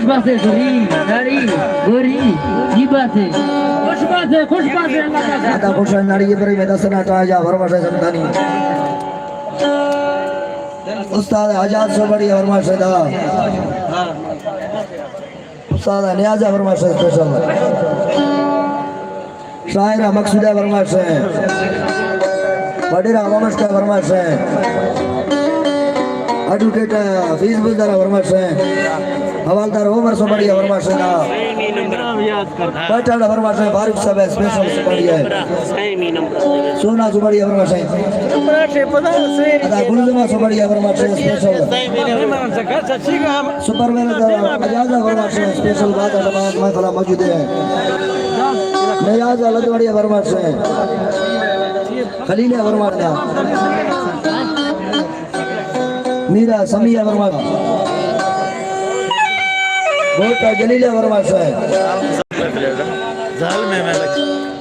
بات ہے، گوری، ناڑی، گوری، جی بات ہے۔ خوش بات ہے، خوش بات ہے، اللہ پاک۔ ادا خوش ناڑی، یہ بری میں دس ناٹا یا بھرما شے سمتانی۔ استاد حجاز سوبڑی بھرما شے دا۔ استاد نیاز بھرما شے اسپیشل۔ شاعر مقصود بھرما شے۔ وڈیرا ممشکا بھرما شے۔ ایڈوکیٹ حفیظ بزدار بھرما شے۔ حوالدار عمر سوبڑی بھرما شے۔ پٹاڑا بھرما شے، فاروق صاحب اسپیشل سوبڑی ہے۔ سونا سوبڑی بھرما شے۔ ادا گلزمہ سوبڑی بھرما شے اسپیشل۔ سپر مین دا اجازہ بھرما شے اسپیشل بات ہے، محفل موجود ہے۔ نیاز لدوڑی بھرما شے۔ خلیل بھرما شے۔ میرا سمیع بھرما شے۔ گوٹا جلیل بھرما شے۔ زال میں میں لگ۔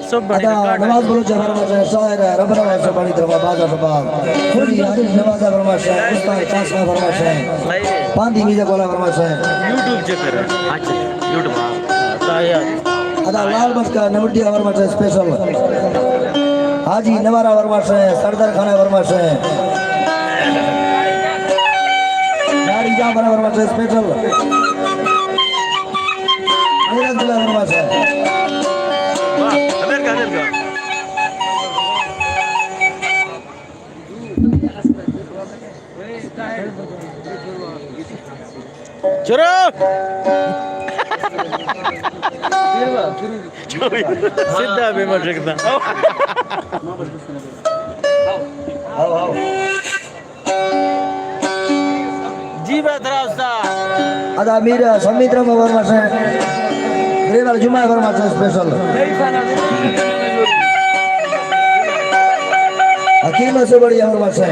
سب بڑی ادا ریکارڈ۔ نواز بلوچ بھرما شے، شاعر رب نواز سوبڑی طرف بازار شباب۔ خوشی عارف نواز بھرما شے، استاد قاسم بھرما شے۔ پاندی میزا کولا بھرما شے۔ یوٹیوب چیک کر رہے ہیں۔ اچھا، یوٹیوب، ہاں۔ ادا لال بخش کا نمٹی بھرما شے اسپیشل۔ حاجی نوارا بھرما شے، سردار خانہ بھرما شے۔ ناری جان بھرما شے اسپیشل۔ میرا دل بھرما شے۔ چرو۔ سیدھا بے مٹکتا۔ جی بات راستہ۔ ادا میر سمیت رحم بھرما شے۔ گریوال جمعہ بھرما شے اسپیشل۔ حکیم سوبڑی بھرما شے۔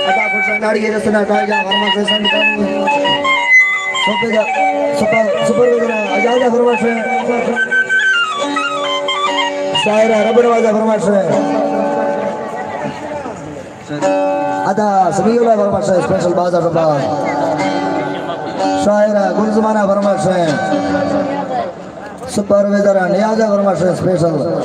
ادا خوش ناڑی ہے، جس نے ٹائم جا فرمائش ہے، سنگ کرنی۔ سپر، سپر، سپر وغیرہ، اجازہ فرمائش ہے۔ شاعر رب نوازا فرمائش ہے۔ ادا سمیع اللہ فرمائش ہے، اسپیشل بازار ڈبا۔ شاعر گل زمانہ فرمائش ہے۔ سپروائزر نیازا فرمائش ہے، اسپیشل۔